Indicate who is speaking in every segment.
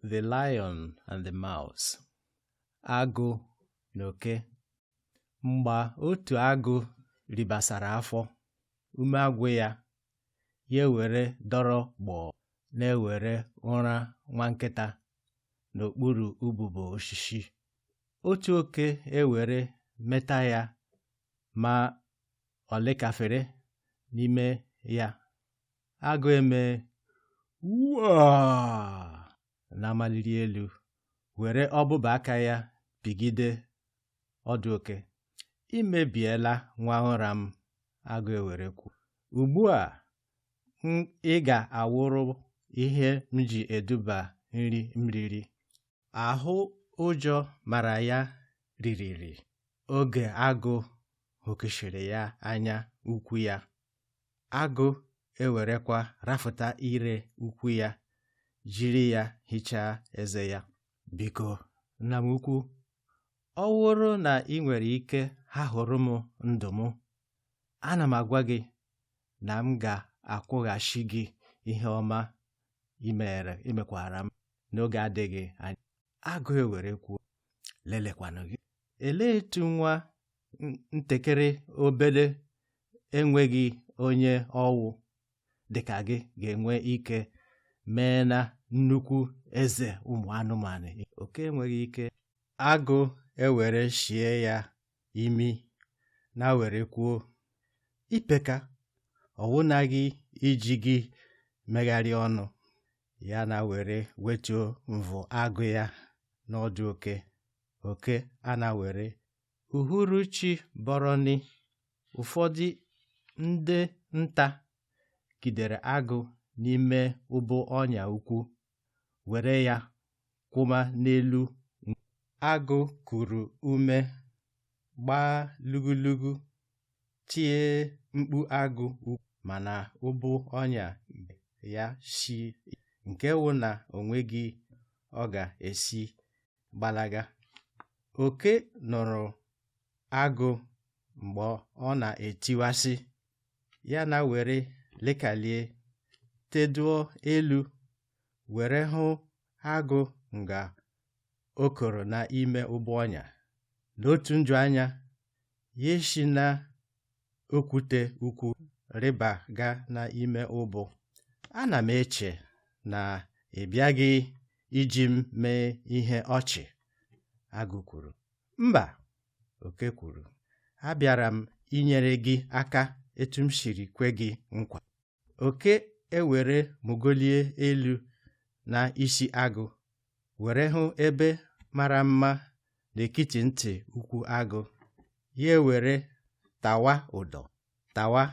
Speaker 1: The Lion and the Mouse. Agụ na oke. Mgbe otu agụ ribasara afọ, ume agwụ ya, ya ewere dọrọ gbọọ na-ewere ụra nwa nkịta n'okpuru ụbụbọ osisi. Otu oke ewere meta ya ma ọ lịkafere n'ime ya. Agụ emee "Waa!" na-amaliri elu were ọbụbụ aka ya pigide ọdụ oke. "I mebiela nwa ụra m," agụ ewere kwuo. "Ugbu a ị ga-awụrụ ihe m ji eduba nri m riri." Ahụ ụjọ mara ya ririri oge agụ hụkịshịrị ya anya ukwu ya. Agụ ewerekwa rafụta ire ukwu ya jiri ya hichaa eze ya. "Biko, nna m ukwu, ọ wụrụ na ị nwere ike hahụrụ m ndụ m, ana m agwa gị na m ga-akwụghachi gị ihe ọma i mere i mekwara m n'oge adịghị anya." Agụ ewere kwuo, "Lelekwanụ gị. Elee etu nwa ntakịrị obere enweghị onye ọwụ dịka gị ga-enwe ike mee na nnukwu eze ụmụ anụmanụ?" Oke enweghị ike. Agụ ewere shie ya imi na were kwuo, "Ipeka, ọ wụnaghị iji gị megharịa ọnụ." Ya na were wetuo mvụ agụ ya n'ọdụ oke. Oke ana were uhuruchi bọrọni, ụfọdụ ndị nta gidere agụ n'ime ụbụ ọnya ukwu were ya kwụma n'elu. Agụ kuru ume, gbaa lugulugu, tie mkpu agụ mana ụbụ ọnya ya shi nke wụ na o nweghị ọ ga-esi gbalaga. Oke nụrụ agụ mgbe ọ na-etiwasị, ya na were lekalie teduo elu were hụ agụ nga o koro n'ime ụgbọ ọnya. N'otu njuanya, ya esi na okwute ukwu rịbaga n'ime ụbụ. "Ana m eche na ị bịaghị iji m mee ihe ọchị," agụ kwuru. "Mba," oke kwuru. "Abịara m inyere gị aka etu m siri kwe gị nkwa." Oke ewere mụgolie elu na isi agụ were hụ ebe mara mma n'etiti ntị ukwu agụ. Ya ewere tawa ụdọ, tawa,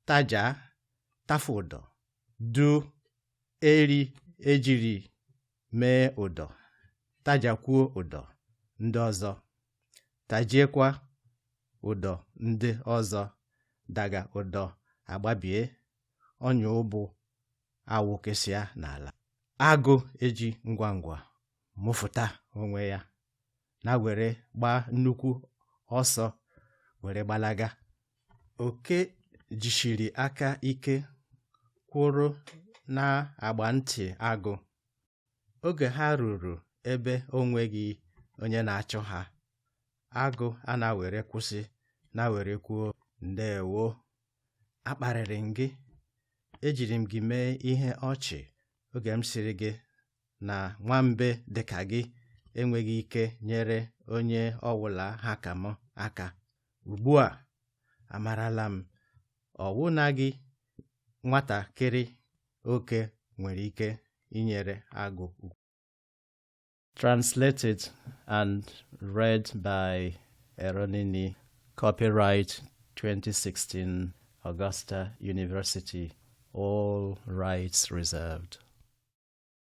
Speaker 1: tajaa, tafu ụdọ, du eri ejiri mee ụdọ, tajakwuo ụdọ ndị ọzọ, tajiekwa ụdọ ndị ọzọ daga ụdọ agbabie, ọnya ụgbụ awụkesịa n'ala. Agụ eji ngwa ngwa mụfụta onwe ya na were gbaa nnukwu ọsọ were gbalaga. Oke jishiri aka ike kwụrụ na-agba ntị agụ. Oge ha ruru ebe o nweghị onye na-achụ ha, agụ ana were kwụsị na were kwuo, "Ndeewo, akparịrị m gị. Ejiri m gị mee ihe ọchị oge m sịrị gị na nwambe dịka gị enweghị ike nyere onye ọwụla ha ka m aka. Ugbu a amarala m ọ wụnaghị nwatakịrị oke nwere ike inyere agụ." Translated and read by Eronini. Copyright 2016 Augusta University. All rights reserved.